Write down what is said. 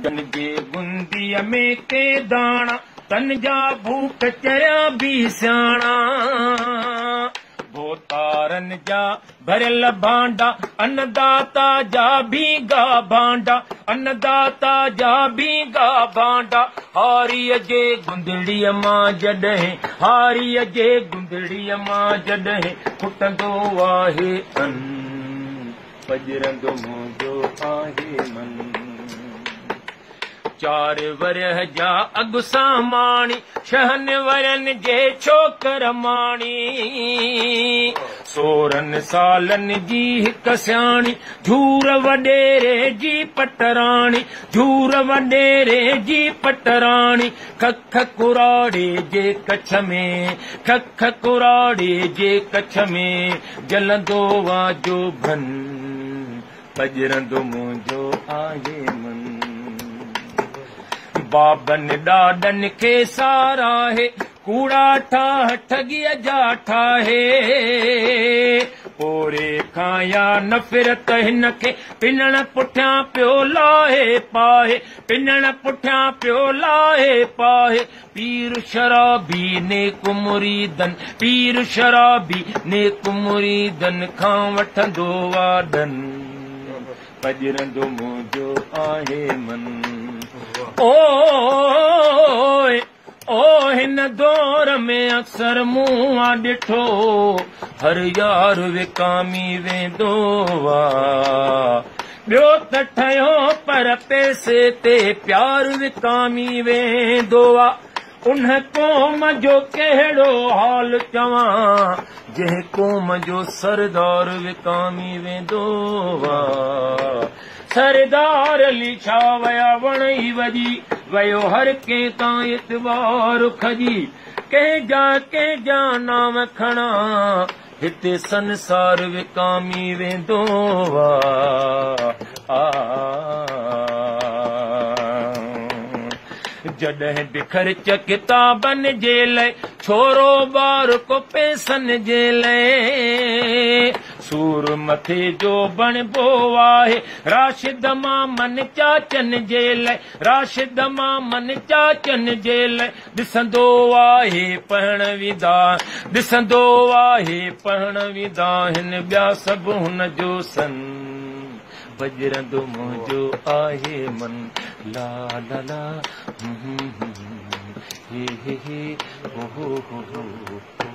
جن جي گنديءَ ۾ ڪي داڻا، تن جا ڀوت چريا به سياڻا. ڀوتارن جا ڀريل ڀانڊا، انداتا جا ڀيگا ڀانڊا، انداتا جا ڀيگا ڀانڊا. هاريءَ جي گندڙيءَ مان جڏهن، هاريءَ جي گندڙيءَ مان جڏهن کٽندو آهي ان، پڄرندو منهنجو آهي من. 4 ورهيه جا اڳ ساماڻي، 6 ورهين جي ڇوڪر ماڻي. 16 سالن جي هڪ سياڻي، جهور وڏيري جي پٽراڻي، جهور وڏيري جي پٽراڻي. کک ڪراڙي جي ڪڇ ۾، کک ڪراڙي جي ڪڇ ۾ جلندو آ جو ڀن، پڄرندو منهنجو آهي من. بابن ڏاڏن کي ساراهي، ڪوڙا ٺاهه ٺڳيءَ جا ٺاهي. پوري کان يا نفرت هن کي، پنڻ پٺيان پيو لاهي پاهي، پنڻ پٺيان پيو لاهي پاهي. پير شرابي نيڪ مريدن، پير شرابي نيڪ مريدن کان وٺندو آ ڏن، پڄرندو منهنجو آهي من. اوءِ او هن دور ۾ اڪثر مون آ ڏٺو، هر يار وڪامي ويندو آ. ٻيو ته ٺهيو پر پئسي تي پيار وڪامي ويندو آ. ان قوم جو ڪهڙو حال چوان، جنهن قوم جو سردار وڪامي ويندو آ. سردار علي ڇا ويا وڻ ئي وڄي ويو، هر ڪنهن تان اعتبار کڄي. ڪنهن جا نام کڻا، هتي سنسار وڪامي ويندو آ. جڏهن به خرچ ڪتابن جي لاءِ، ڇورو ٻار ڪو پئسن جي لاءِ، سور مٿي جو بڻبو آهي راشد مامن چاچن جي لاءِ، راشد مامن چاچن جي لاءِ. ڏسندو آهي پڙهڻ ويندا، ڏسندو آهي پڙهڻ ويندا آهن ٻيا سڀ هن جو سن، پڄرندو منهنجو آهي من. لا لا لا، هي هي هي، هو هو هو هو.